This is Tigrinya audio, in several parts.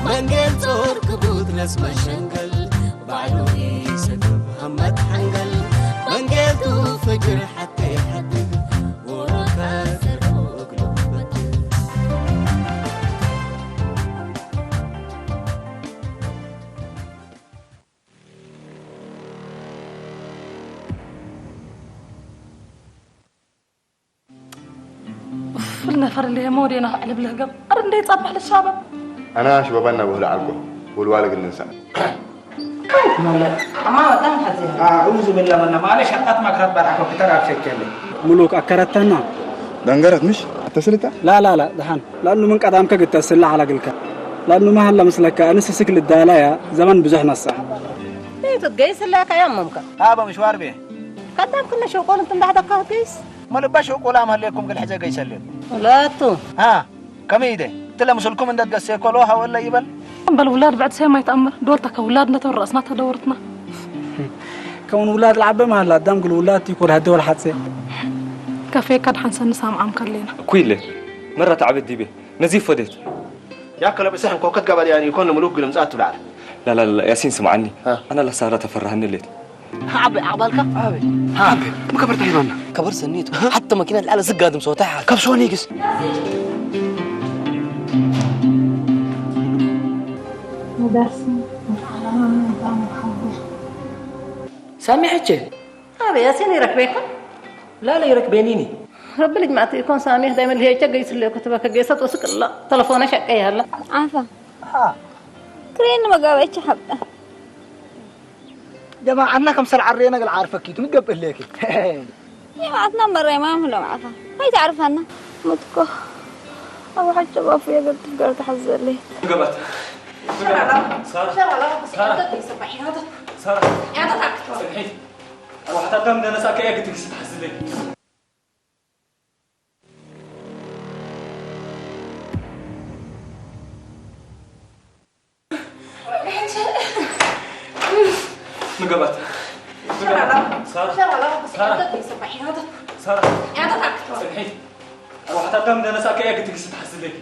መንጌል ጾር ክቡት ነስ መሸንገል ባዕሉ ይሰግብ ሃማት ሓንገል መንጌል ቱ ፍጅር ሓተይ ሓድግ ወሮካ ዘርኡ እግሉ በትል ፍል ነፈር اللي مودينا على بلهجم أرن دي تصبح للشباب أنا شبابنا بهل عقو والوالد النساء كيف ملا أما وطن حزين أعوذ بالله من ما ليش حقات ما كرت برا كمبيوتر أبشر كله ሙሉክ ኣከረተና ደንገረት ምሽ ኣተስልታ ላላላ ደሓን ላሉ ምን ቀዳምከ ግተስላ ሓላግልካ ላሉ መሃላ ምስለካ ኣንስ ስክል ዳላያ ዘመን ብዙሕ ነሳ ቤቱ ገይስ ላካ ያመምካ هابا مشوار بيه ቀዳም ክነ ሸቆል እንትን ዳሕደካ ገይስ ملبا شو قولا مهليكم قل حزي قيس الليل ላቱ ها كم يدي تلا مسلكم عندك قسي كلو هاولا يبل بل ولاد بعد سيما يتأمر دورتك ولاد نتور رأسنا تدورتنا ከውን ውላድ ለዓበ መሃላ ኣዳም ግል ውላድ ይኮድ ሃደ ወልሓፀ كفي كد حنسن سام عام كلينا ኩይለ መራ ተዓበድ ዲቤ ነዚ ፈዴት يا كلب اسحن كوكت قبل يعني يكون ملوك قلم زات ولا لا لا لا ياسين سمعني أنا لسارة تفرهني ليت هابي عبالك هابي هابي ما كبرت هيبانا كبر سنيت حتى ماكينات العلا زقاد مسوتها كبسوني قس سامي حكي هذا ياسين يركبيكم لا لا يركبينيني رب ልጅ ማእቲ ይኮን ሳሚ ዳይመ ልሄጨ ገይስለ ከተበከ ገይሰ ወስቅላ ተለፎነ ሸቀ ያለ ዓፋ ክሬን መጋበች ሓብጣ جماعة عندنا كم سلعة عرينا قال عارفك كيتو نقبل ليك የማዓትና መረማም ሎም ዓፋ ኣይትዓርፋና ምትኮ ኣብ ሓጨ ባፉ የገድፍ ጋር ተሓዘለይ ገባት ሳራ ሳራ ሳራ ጽንሒት ኣርባዕተ ኣዳም እንዳነሳእካ እያ ግድግስ ትሓስለይ ምግባት ሳራ ሳራ ሳራ ጽንሒት ኣርባዕተ ኣዳም እንዳነሳእካ እያ ግድግስ ትሓስለይ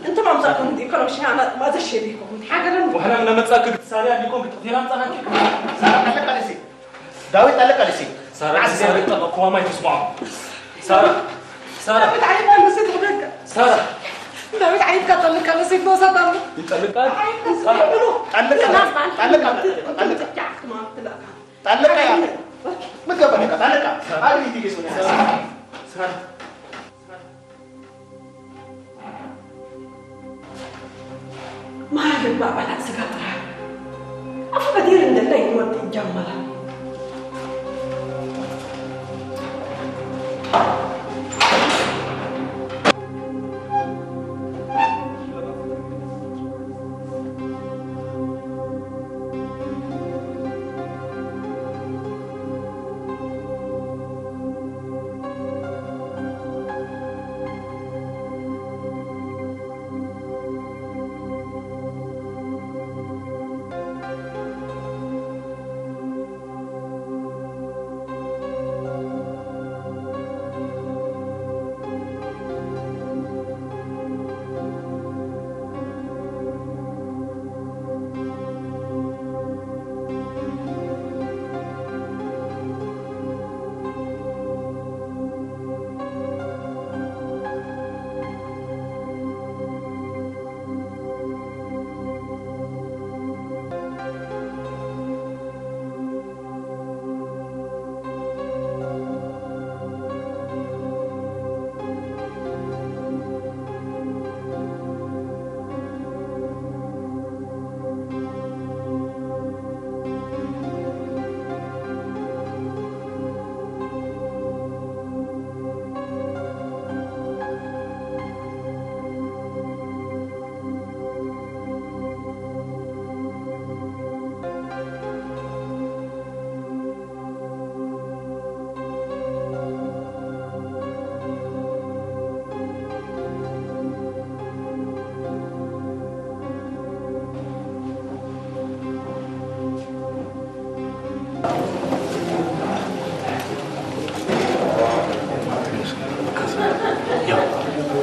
أنت ما مزاكم دي كلهم شيء أنا ما زشي بيكم حاجة لهم واحنا من متساكك تسالي عليكم بتقدير أنت هناك ዳዊት ጠልቅ ኣልሲ ሳራ ሳራ ጠበቅኩዋ ማይ ትስማዖ ሳራ ሳራ داود عليك أنا نسيت حبك ሳራ داود عليك قال لك أنا نسيت نوصل دم ይጠልቃል ጠልቅ ጠልቅ ጠልቅ ጠልቅ ጠልቅ ያ ምገበለካ ጠልቅ አግሪቲ ጌሱ ሳራ ማልባ ባላት ስጋ ጥራሕ ኣፉ በዲር እንደላይ ወጥ ይጃመላ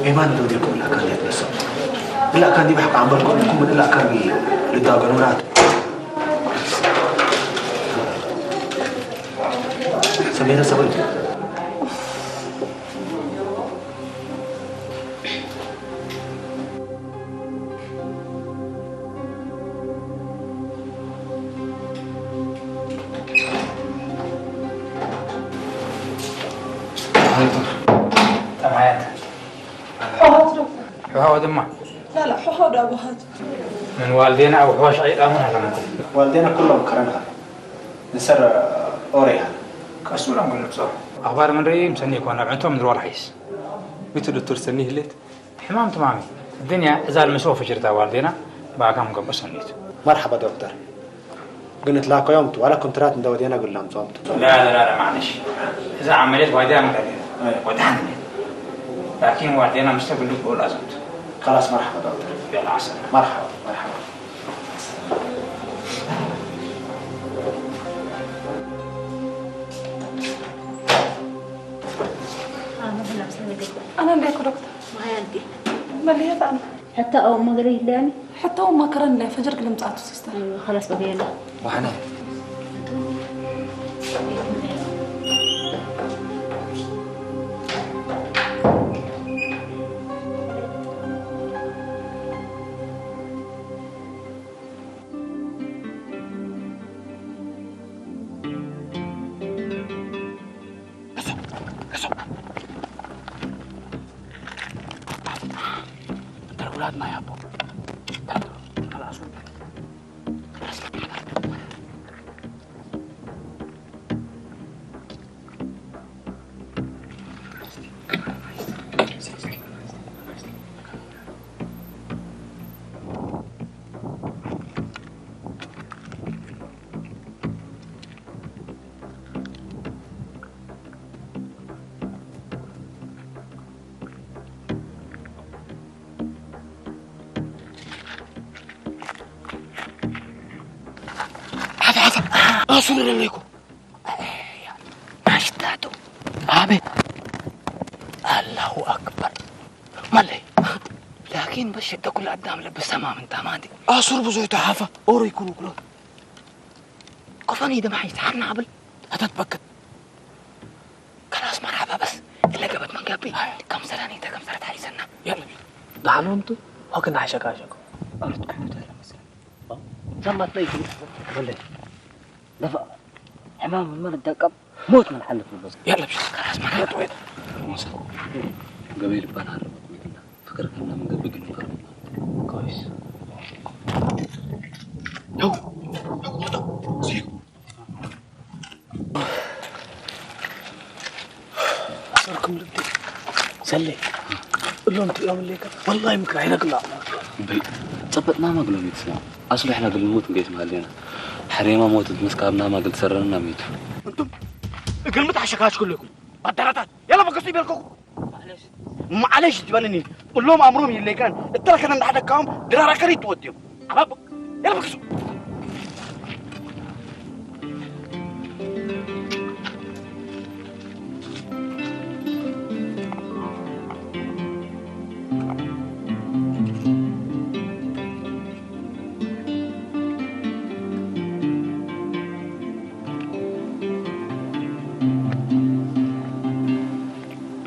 የማን ዶ ዲኩም ላካን የትነሳ? ላካን ዲባሕ ቃምበል ኮንኩም ላካን ልዳገኑናት። ሰሜረ ሰበል። ጠባያት። ሕወሓት ዶ? ሕወሓት ድማ። ላላ፣ ሕወሓት ዶ ኣቦሃት? ምን ዋልዴና ኣብ ሕዋ ሸቂጣ ምን ሃለምኩም? ዋልዴና ኩሎም ከረንካ። ንሰር ኦሬ ሃለ። ቀስ ብሎም ግልብጾ። ኣኽባር ምን ርኢ ምሰኒ ይኮን ኣብ ዕንቶም ንሮል ሓይስ። ሚቱ ዶክተር ሰኒ ህሌት? ሕማም ትማሚ። الدنيا እዛ ልምስኦ ፍጅርታ ዋልዴና ብኣካም ገቦ ሰኒት። መርሓባ ዶክተር። ግን እትላከዮም ዋላ ኮንትራት እንደ ወዴና ግላም ጾምቱ። لا لا لا لا معلش. እዛ ዓመልየት ዋልዴና ምዳል ወዳን። ላኪን ዋልዴና ምስተግሉ ብኡል ኣዘምቱ። خلاص መርሓባ ዶክተር። يلا عسل. መርሓባ መርሓባ። ኣነ እንዴ እኮ ዶክተር። ማያ እንዴ? መለየት ኣነ። ሕታ ኣው መገረ ይለያኒ? ሕታ ኣው መከረን ላይ ፈጀር ግልምጻቱ ሲስተር። خلاص በገየላ። ዋሕነ። እሱ፣ እሱ። ተርጉላት ማይ ኣቦ። ተርጉ፣ ተላሱ። ሓፍ፣ ሓፍ። ኣሱር ደለይኩ። ናሽታቱ። ኣቤት። ኣላሁ ኣክበር። ማለይ። ላኪን በሸደ ኩሉ ኣዳም ለብሰማ ምን ታማንዲ። ኣሱር ብዙይ ተሓፋ። ኦሮ ይኩኑ ኩሎ። ኮፈኒ ደማሒ ሰሓና ብል። ኣተትበክት። ከላስ መርሓባ በስ እለ ገበት መንገቢ ከም ሰላኔተ ከም ሰረት ሓይሰና። የለም። ዳሕኖምቱ ወክና ሓሸካሸኩ። ኣሉት ክሉት ኣለ መሰለኝ። ሰማት ላይ ክሉት ወለድ። ደፋ ሕማም ምን ደቀብ ሞት ምን ሓልፍ ነው በስ። የለም። ከላስ መርሓባ። ሞሳ። ገበይ ልባን ሃረበት ወይና ፍቅር ከና መንገቢ ግን ፈርም። ኮይስ። ነው። ኣሰርኩም ልቢ ሰሌ እሎም ትሪኦም ኣለይካ ወላሂ ምክር ኣይነግላ። እምበይ ጸበጥና መግሎም ይትስማ። ኣስሉ ሕና ግልሙት እንጌት ማለና። ሕሬማ ሞት ምስ ካብና ማግል ትሰረንና ሚቱ። እንቱም እግልምት ኣሸካሽኩ ኣለይኩም ባደራታት የላ በገሱ ይበልከኩም። ማዕለሽ ትበልኒ እሎም ኣምሮም ይለይካን እተረከነ እንዳሕደካዎም ድራራ ከሪት ትወድዮም ኣባብ የላ በገሱ።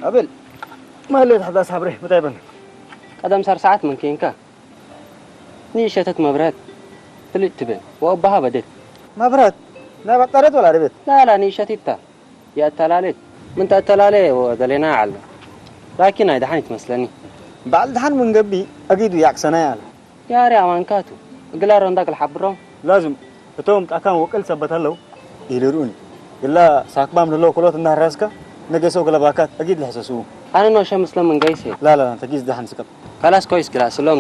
ኣብል ማህሌት ሓዳስ ሓብሬ ምታይ በል። ቀደም ሰር ሰዓት ምን ኬንካ ንእሸተት መብራት ፍልጥ ትብል ወባሃ በደት መብራት ናይ ባጣረት ወላ ርቤት ላላ ንእሸት ይታ የእተላሌት ምን ተእተላሌ ወደሌና ዓለ ላኪን ኣይ ደሓን ይትመስለኒ። በዓል ደሓን ምን ገቢ ኣጊዱ ያቅሰና ያለ ያሪ ኣማንካቱ እግላ ሮንዳ ክልሓብሮም ላዝም እቶም ጣካም ወቅል ሰበት ኣለው ኢልርኡኒ ግላ ሳክባም ንለው ኩሎት እናራስካ ነገሰው ገለባካት ኣጊድ ልሕሰስኡ ኣነ ኖሸ ምስለ ምን ገይሴ ላላ ተጊዝ ደሓን ስቀብ ካላስ ኮይስ ግላ ስሎም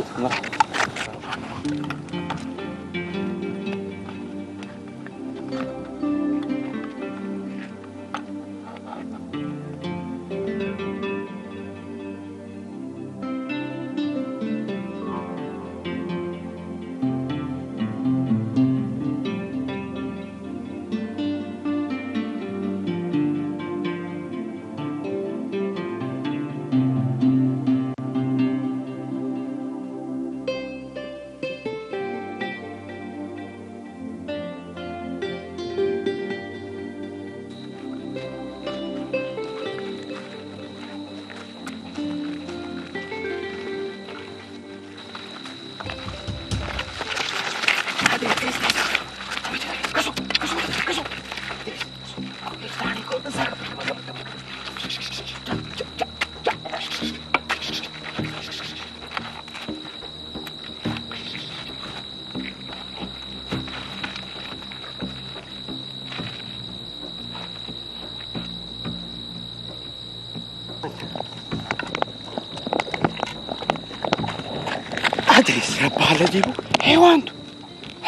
ኣድሪስ ረባለ ዲቡ ሄዋንቱ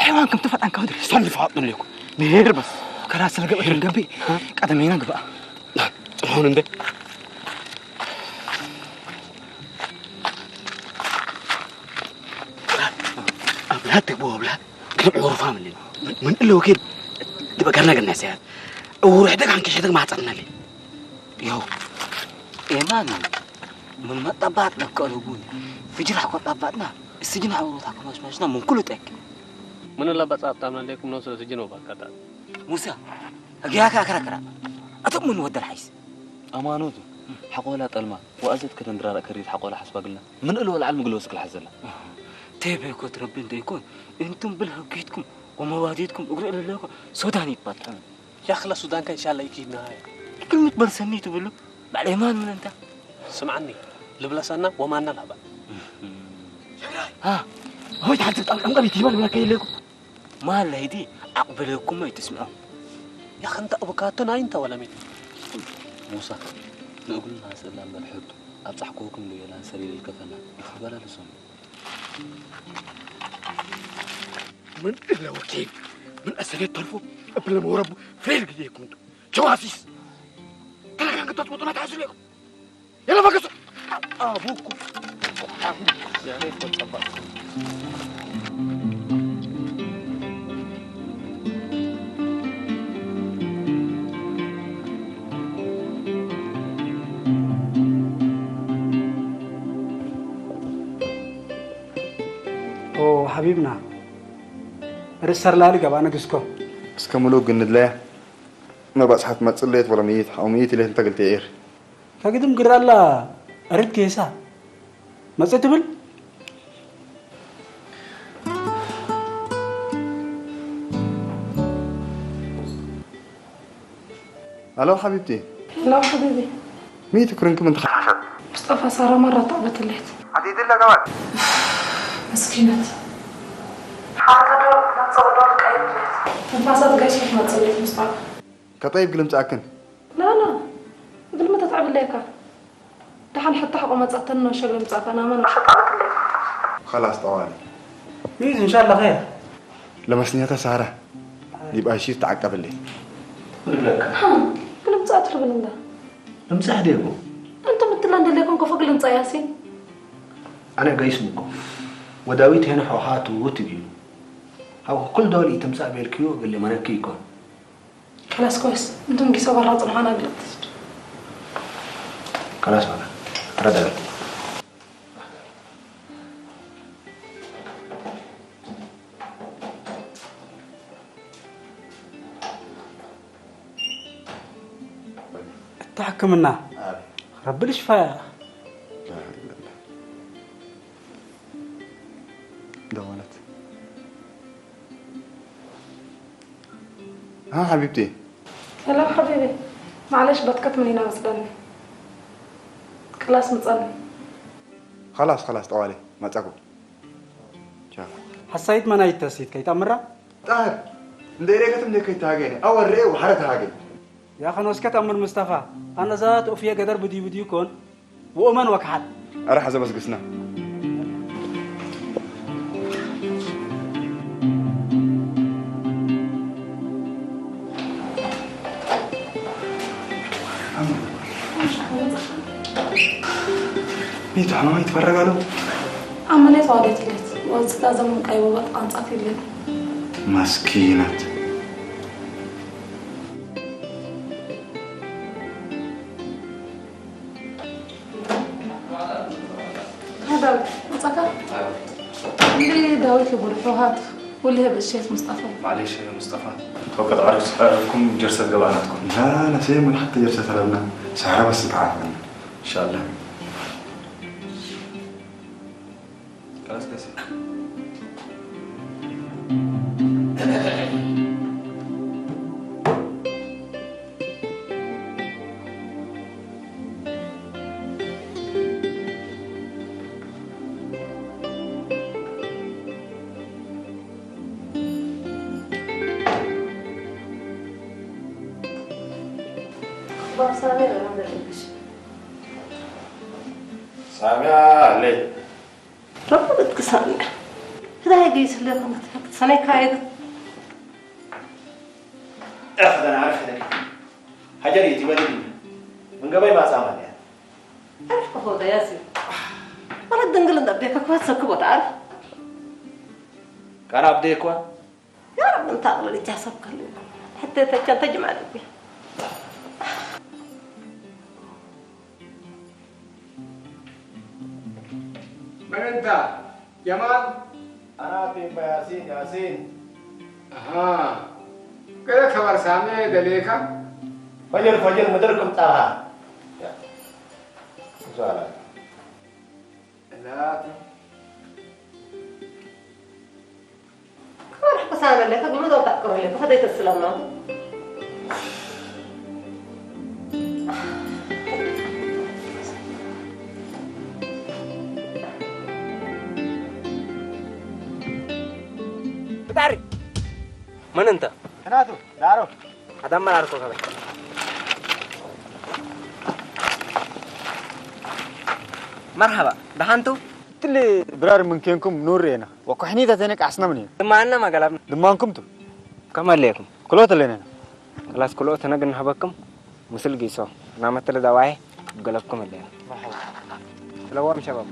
ሄዋን ከም ተፈጣን ካብ ድሪስ ሰም ዝፋጥን ለኩ ነር በስ ከራስ ለገበ ደንገቢ ቀደመና ግባ ጽሆን እንደ ኣብላ ትግቦ ኣብላ ግን ዑሩፋ ምን ምን እለው ኬድ ድበገርና ግን ነሰያት ሩሕደግ ሓንከሸተግ ማህፀትናለ ይኸው ኤማን ምን መጣባት ለከሉ ቡን ፍጅር ሓቆጣባጥና እስጅን ሓውሮታ ከማሽማሽና ምን ኩሉ ጠቅ ምን ለባጻ ኣብጣምና ለኩም ነው ስለ ስጅን ወባካታ ሙሳ እግያካ ከራከራ ኣቶም ምን ወደር ሓይስ ኣማኖቱ ሓቆላ ጠልማ ወኣዘት ከደንድራራ ከሪት ሓቆላ ሓስባግልና ምን እሉ ወልዓል ምግሎ ስክል ሓዘላ ተበኮት ረቢ እንደ ይኮን እንቱም ብል ህጊትኩም ወመዋዲትኩም እግሪ እልለኮ ሶዳን ይባትሐን ያኽላ ሱዳንካ ኢንሻላ ይኪድና ሃያ ይክልምት በልሰኒ ትብሉ ባዕለ የማን ምን እንታ ስምዓኒ ልብለሰና ወማና ላባ ሆይ ተሓንተ ብጣም ቀምቀም ይትይበል ብለካ የለኩም ማን ለይዲ ኣቕበለኩም ኣይትስምዖ ያኽንታ እብካቶ ናይ እንተ ወለሚት ሙሳ ንእግሉ ናስእላ እምበር ሕርዱ ኣብጻሕኩኩም ዶ የላን ሰሪር ይልከፈና ይኽበላለሶም من إلا وكيل من أسريت طرفه قبل ما ورب فين قد يكون جواسيس ترى كان قد تطبطنا تعسل لكم يلا فقصوا أبوكم يعني يكون طبق ኦ ሓቢብና ርሰር ላሊ ገባ ንግስኮ እስከ ምሉእ ግን ንድለያ መባጽሓት መጽለየት ወላ ምይት ሓው ምይት ኢለት እንተ ግልተ ኤር ከግድም ግራላ ርት ጌሳ መጽእ ትብል ኣለው ሓቢብቲ ሄሎ ሓቢቢ ሚእቲ ክርንኪ ምን ተኸሓሸት ምስጠፋ ሳራ ማራ ተዕበትሌት ኣዲድላ ገባል መስኪነት ሓረተ ዶ መጸቕ ዶ ልቀየብሌት ትንፋሳ ትጋይሽ መጸሌት ምስጠፋ ከጠይብ ግልምጻእክን ላላ እግልሚ ተትዕብለካ ደሓን ሕታ ሕቆ መጻተን ነው ሸግለ ምጻፋ ናመን ሸጣለት ለይ خلاص طوالي ميز إن شاء الله خير لمسنيتها سارة يبقى شيء تعقب لي لك ها كل مصات ربنا الله لمسح ديكو أنت مثل أنت اللي كنت فوق المصايا سين أنا قيس مكو وداويت هنا حوحات ووتبيو هاو كل دول يتمسح بيركيو قال لي مانكي يكون خلاص كويس انتم قيسوا برا تروحوا انا قلت خلاص بقى رد عليك التحكمنا رب الشفاء دونت ها حبيبتي سلام حبيبي معلش بتكت من هنا وصلني كلاس مصلي خلاص خلاص طوالي ما تقول حسيت ما نايت تسيت كي تمرة طاهر እንደ ኤሬ ከተም ደከይ ታገኝ አወሬ ወሐረ ታገኝ يا خنوس كتأمر مصطفى أنا ذات أفيا قدر بدي بدي كون وأمان وكحل أرى حسب أسقسنا ቤቱ ሓማማ ይትፈረጋሉ ኣመሌት ዋደት ይለት ወፅታ ዘመን ቀይ ወበት ኣንጻት ይለት መስኪነት ዳዊት መጻካ እንዴ ዳዊት ይቡር ፎሃት ወለ ብእሸት ሙስጣፋ معليش يا مصطفى توقع عارف سحركم جرسة قباناتكم لا لا سيما حتى جرسة تربنا سحرة بس تعرفنا إن شاء الله ሳሚያ ኣለይ። ረብብት ክሳኒ። ህዳይ ገይስ ለኩም ክትፈክት ሰናይ ካይድ። እህ፣ ደና ዓርፍ ደቂ። ሃጀር ይትበል። ምን ገባይ ማጻ ማንያ። ዓርፍ ከፎታ ያሲ። ማለት ድንግል እንዳብዴካ ክወሰክ ቦታ ዓርፍ። ካን ኣብዴኳ? يا رب انت اغلى اللي تحسب كله. حتى تكن تجمع لك. من انت؟ جمال؟ انا بيمبا ياسين، ياسين. اها. كده خبر سامي دليكا؟ فجر، فجر مدركم طه. يا. سؤال. لا. كارح بسامة لك، أقول له تأكل لك، فديت السلام. ብጣሪ መን እንተ? ከናቱ ዳሮ። ኣዳመር ኣርኮ ከበ። መርሓባ፣ ደሓንቱ? ትሊ ብራር ምን ኬንኩም ኑር የና። ወኩሕኒተ ተነቅ ኣስነምኒ። ድማና ማገላብ። ድማንኩም ቱ? ከመ ኣለኩም? ክሎት ኣለና። ክላስ ክሎት ነግን ሀበኩም። ምስል ጊሶ። ናመተለ ዳዋይ ገለብኩም ኣለና። ስለዎም ሸባብ።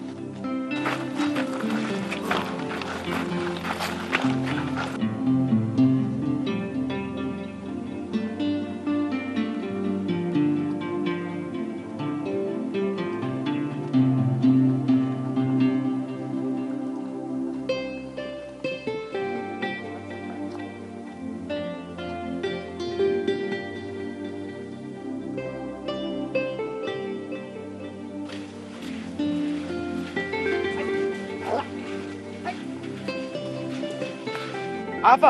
ኣፋ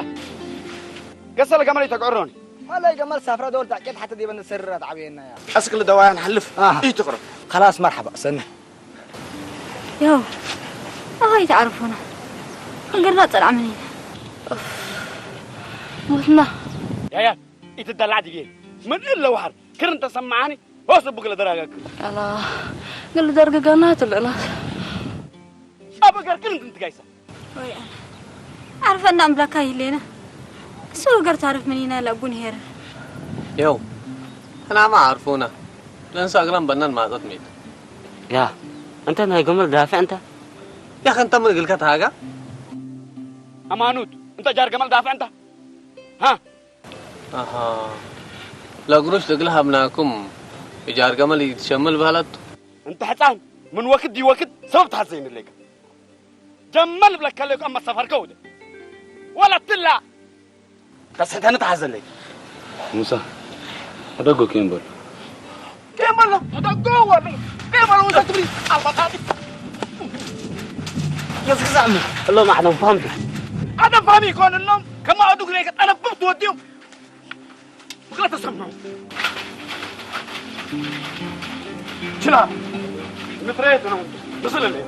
ገሰለ ገመል ይተግዕሮኒ። ማላይ ገመል ሳፍራ ደወል ታቄት ሓተ ዲበን ሰረራ ተዓብየና እያ። ቀስቅል ደዋያን ሓልፍ ኣሃ። ይትቕሮ። خلاص مرحبا ሰኒ። ያው ኣይ ተዓርፎና። መንገድና ጸልዓ ምን ኢና? ሞትና። ያያ ኢትደላዕ ድጌ ምን እለ ዋሕር ክርን ተሰማዓኒ ወስ ብግለ ደራጋክ። ያላ ግል ደርግጋና ትልዕናት። ኣብ እገር ክርን ትጋይሳ። ወይ ኣነ ዓርፈና እምብለካ ይህሌና። እሱ እገር ታርፍ ምን ኢና ለቡን ሄር። ያው ትናማ ዓርፎና ለንሳ እግላም በናን ማጸት ሜት። ያ እንተ ናይ ገመል ዳፍዕ እንተ። ያ ከንተ ምን እግልካ ተሃጋ። ኣማኑት እንተ ጃር ገመል ዳፍዕ እንተ። ሃ ኣሃ ለግሩሽ ልግል ሃብናኩም እጃር ገመል ይትሸምል ባህላት። እንተ ሕፃን ምን ወክድ ዲወክድ ሰበብ ተሓዘይንለይካ። ጀመል ብለካ ለይኩ ኣማ ሰፈርከ ወደ ወላ ትላ ተስሕተኒ ተሓዘለይ። ሙሳ ሕደጎ ኬምበል ኬምበል ሕደጎ ወሉ ኬምበል ውሰ ትብሊ ኣልባጣጢ። የዝግዛዕሚ እሎም ኣዕለም ፋምዱ ኣደ ፋሚ ይኮን እሎም ከማ ኣዱ ግሬ ከጠነብብ ትወዲዮም። ብክለ ተሰማው ችላ ምትረየት ነው ብስልልኝ።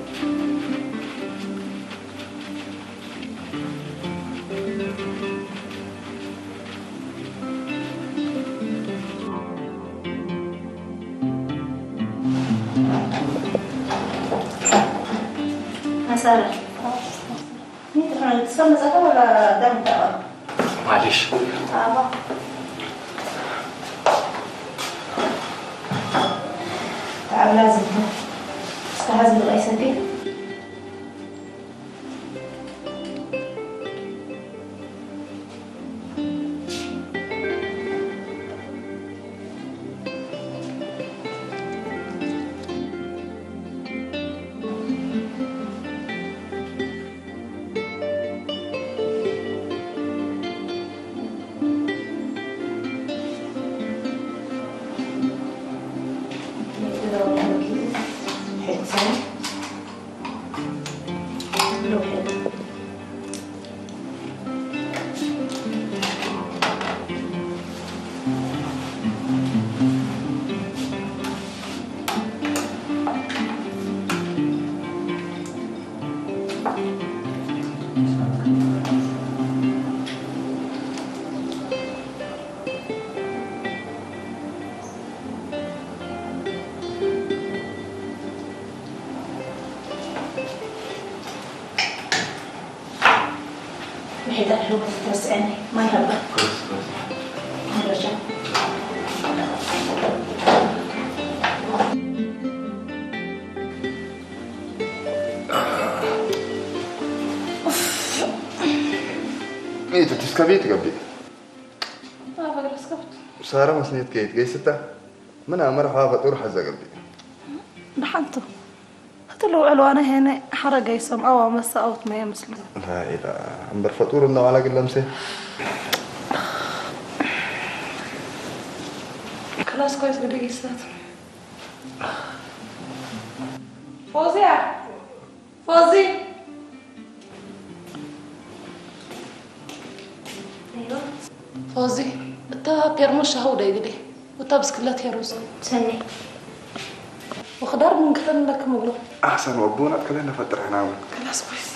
መሰረት ማለሽ። ተዓብላ ዝብሎ እስከ ሐዚ ልቐይሰኪ። ይዳሉ ተስዕኒ ማይ ሃባ። ሃሎሻ። إيه، تسكبي تقبي. ما بقدر اسكت. سارة مسنيت كيت جاي ستة. من أمر حافة طور حزة قبي. دحنتو. هتلو علوانا هنا حرقة يسم أو مسا أو تمية مسلم. لا إله. أمبر فطور إنه على قل لمسة. خلاص كويس قد يسات. فوزية. فوزي. أيوة. فوزي. أنت بيرموش هو ده يقدي. وتابس كلها تيروز. سني. وخضار من كثر لك مغلو. أحسن وأبونا كلنا فترة هنا. خلاص كويس.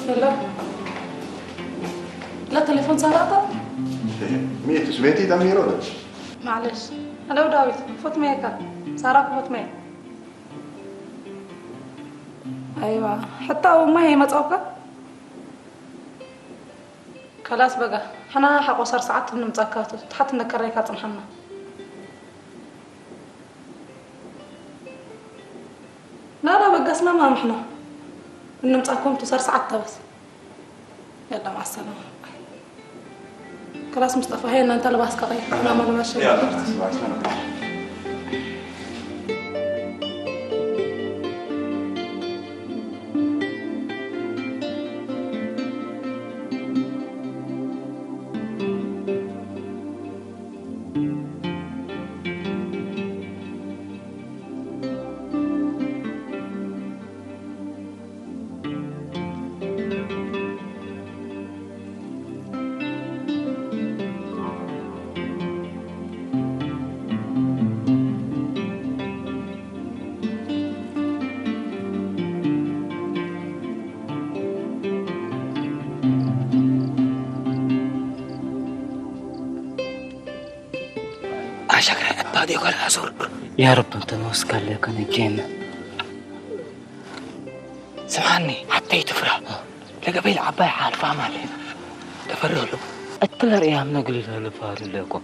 ሄሎ። لا تليفون سارة. مية سبيتي دميرو. معلش. هلو داويت. فوت ميكا. سارة فوت ميكا. أيوة. حتى أول ما هي متوقع. كلاس بقى. حنا حقو صار ساعات نمتاكاتو. تحت نكريكا تنحنا. لا لا بقى اسمع ما محنا. نمتاكم تصار ساعات بس. يلا مع السلامة. كلاس مصطفى هي أنت لباس قطعي. أنا ما لباس شيء. يلا، مع السلامة. أشكر عبادي ولا أزور. يا رب أنت نوسك عليك أنا جينا. سمعني حتى يتفرح. لقبيل عباي حال فاهم علينا. تفرغ له. أتلا ريام نقل له لفار لكم.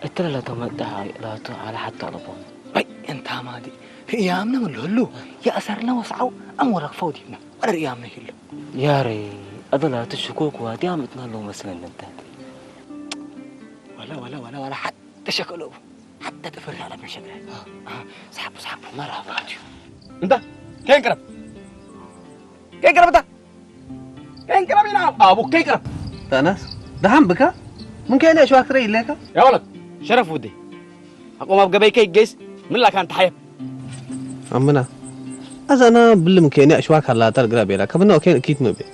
أتلا لا تمدع لا تو على حتى لبون. أي أنت ما دي. ريام نمل هلو. يا أسرنا وسعو أم ورق فودينا. ولا ريام نهلو. يا ري. أدلا تشكوك وادي عم تنالو مثلا أنت. ولا ولا ولا ولا حتى شكله. حتى تفرح على مشاكل. سحب سحب مرة فاتشو. أنت كين كرب؟ كين كرب أنت؟ كين كرب ينعم أبوك كين كرب؟ تأنس. دحم بك؟ من كين أشواك تري لك؟ يا ولد شرف ودي. أقوم أبقى بيكي جيس. من لا كان تحيب. عمنا. أز أنا بلم كيني أشواك هلا تلقى بيلا. كبنا وكين أكيد مبي.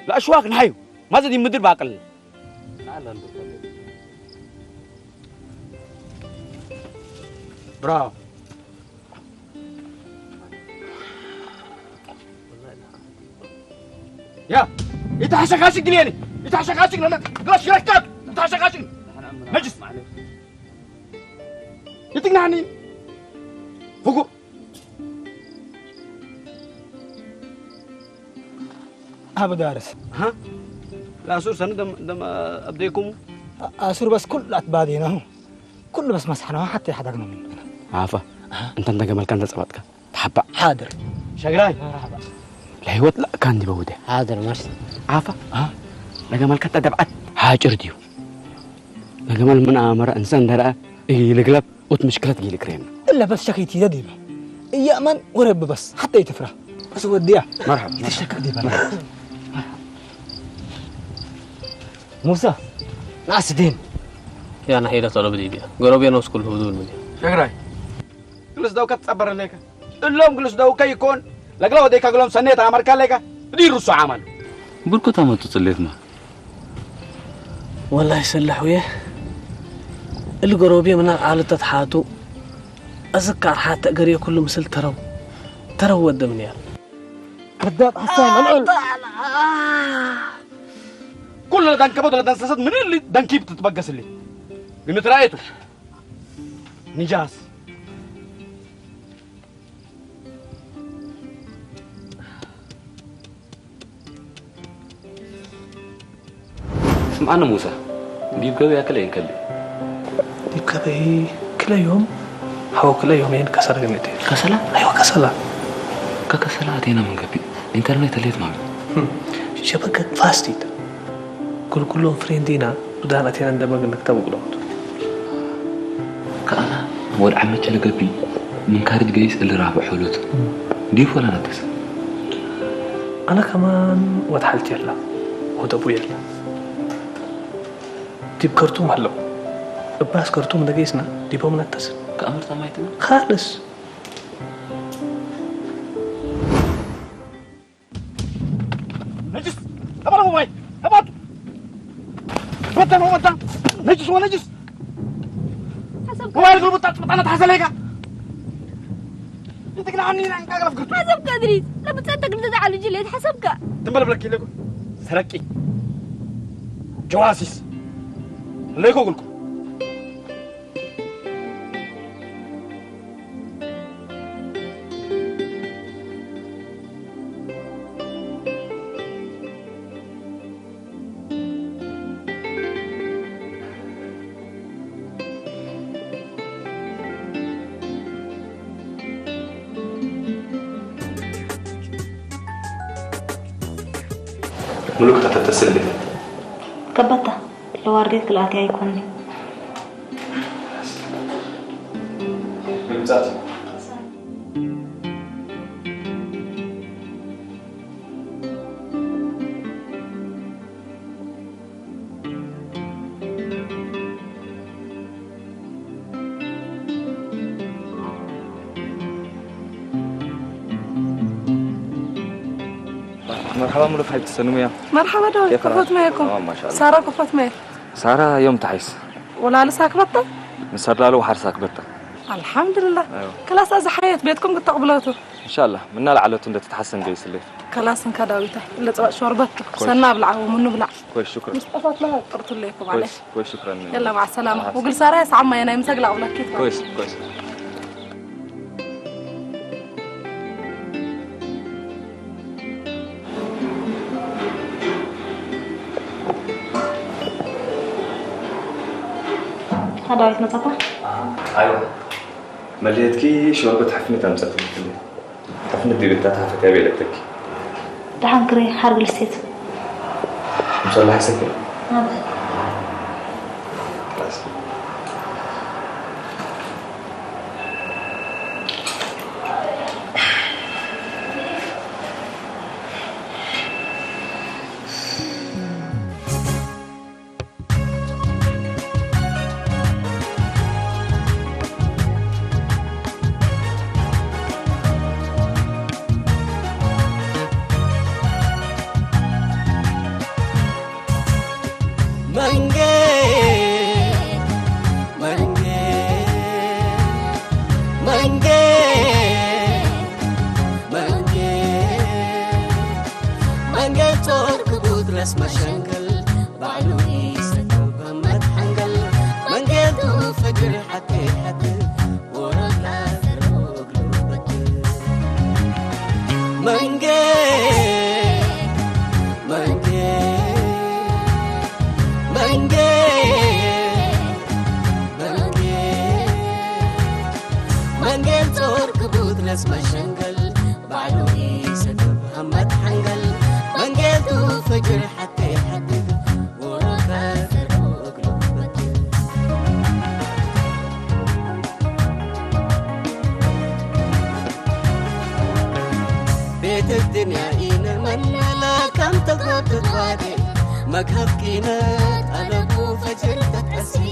لا أشواك نحيو. ما زدي مدير باقل. ብራቮ። ያ ይተሓሸካሽክ ግልየኒ ይተሓሸካሽክ ነነ ግላሽ ይረካብ ይተሓሸካሽክ ነጅስ ይትግናኒ ፍጉ ኣብ ዳርስ ላሱር ሰኒ ደም ደም ኣብደይኩም ኣሱር በስ ኩሉ ኣትባዴናሁ ኩሉ በስ መስሓና ሓተ ሓዳግና ምን ዓፋ እንተ እንተ ገመልካ እንተ ጸባጥካ ተሓባእ ሓድር ሸግራይ ለህይወት ለእካ እንዲ በውደ ሓድር መርሲ ዓፋ ለገመልካ ተደብዓት ሓጭር ድዩ ለገመል ምን ኣመረ እንሰ እንደረአ ይልግለብ ኡት ምሽክለት ጊል ክሬም እለ በስ ሸኺት ይደዲበ እያእመን ወረብ በስ ሓተ ይትፍራ በስ ወዲያ መርሐባ ይትሸከር ዲበ ሙሳ ናስዲን ያና ሄደ ቶሎ ብዲድ እያ ጎረቤ ነው ስኩል ህብዙ ብልምድ ሸግራይ ግልስ ደው ከተጸበረለይከ እሎም ግልስ ደው ከይኮን ለግላ ወደይካ ግሎም ሰኔት ኣመርካለይከ እዲ ሩሱ ዓማን ብርኩ ተመጡ ጽሌትማ ወላሂ ሰላሕ ውየ እሊ ጎረቤ ምና ቃል ተትሓቱ እዚ ካር ሓተ ገሬ ኩሉ ምስል ተረው ተረው ወደ ምን ያል ከዳብ ሓሳብ ኣልዕል ኩሉ ለዳንከበት ለዳንሰሰት ምን እሊ ደንኪብ ትትበገስልኝ ግን ትራየቱ ንጃስ ስምዓኒ ሙሳ ዲብ ገበያ ክለይ እንከሊ ዲብ ገበይ ክለዮም ሓው ክለዮም የን ከሰላ ገሚት ከሰላ ኣይዋ ከሰላ ከከሰላ ኣቴና መንገቢ ኢንተርኔት ተሌት ማሚ ሸበከ ፋስቲት ኩልኩሎም ፍሬንድ ኢና ብዳን ኣቴና እንደመግን ክተብቅሎት ከኣና ወድ ዓመቸ ለገቢ ምን ካርጅ ገይስ እልራበ ሑሉት ዲፎ ለነተስ ኣነ ከማን ወትሓልት የላ ወደቡ የላ ዲብ ከርቱም ኣለዉ እባስ ከርቱም እንደገይስና ዲቦም ነተስ ከኣምር ተማይትና ካልስ ነጅስ ተባረሙ ማይ ተባቱ በተን ወመታ ነጅስ ወነጅስ ሞባይል ግልቡጣ ጥብጣና ተሓሰለይካ እንት ግን ዓኒ ኢና እንካ ገረፍ ግርቱ حسب كدريت لبتسنتك لتزعل جليت حسبك ትንበል ብለኪ ኢለኩ ሰረቂ ጀዋሲስ ለይኮ ግልኩ ምሉክ ተፈተስልኝ ከበታ ለዋርዴት ክልኣትያ ኣይኮኒ ምምጻት مرحبا ملوك حبيبتي سنوية مرحبا داوي كيف حالك؟ كفوت معكم تمام ما شاء الله سارة كفوت معك سارة يوم تحيس ولا لساك بطل نسر له وحر ساك بطل الحمد لله أيوة. كلاس أزا حياة بيتكم قد تقبلوتو إن شاء الله من نال على تندة تتحسن جاي سليت كلاس انك داويتها اللي تبع شوربتك سنة بلع ومنو بلع كويس شكرا مصطفى لا طرت ليكم معلش كويس كويس شكرا يلا مع السلامة وقل سارة يا سعمة أنا يمسك لعبلك كيف كويس كويس ዳዊት መጻኻ ኣይዋ መድልየትኪ ሸወርበት ሓፍነት ኣምፀት ትልክል ሓፍነት ዲበታ ተሃፈት ያቤለተኪ ደሓን ክሪ ሓርግል ስቴት ምሰላ ሓሰኪ መሸንገል ባዕሉ ይሰክብ መትሓንገል መንገዱ ፈጅር ሓቴ ሓቴ ወረዳ ዘርግሉ በትር መንገድ መንገድ መንገድ መንገድ መንገድ ጾር ክቡት ነስ መሸንገል ባዕሉ ይሰክብ መትሓንገል መንገዱ ፈጅር ሓቴ ሓቴ ወረዳ ዘርግሉ በትር ቤት الدنيا إينا من لا كم تغوت الوادي مكهف كينا طلبوا فجر تتأسي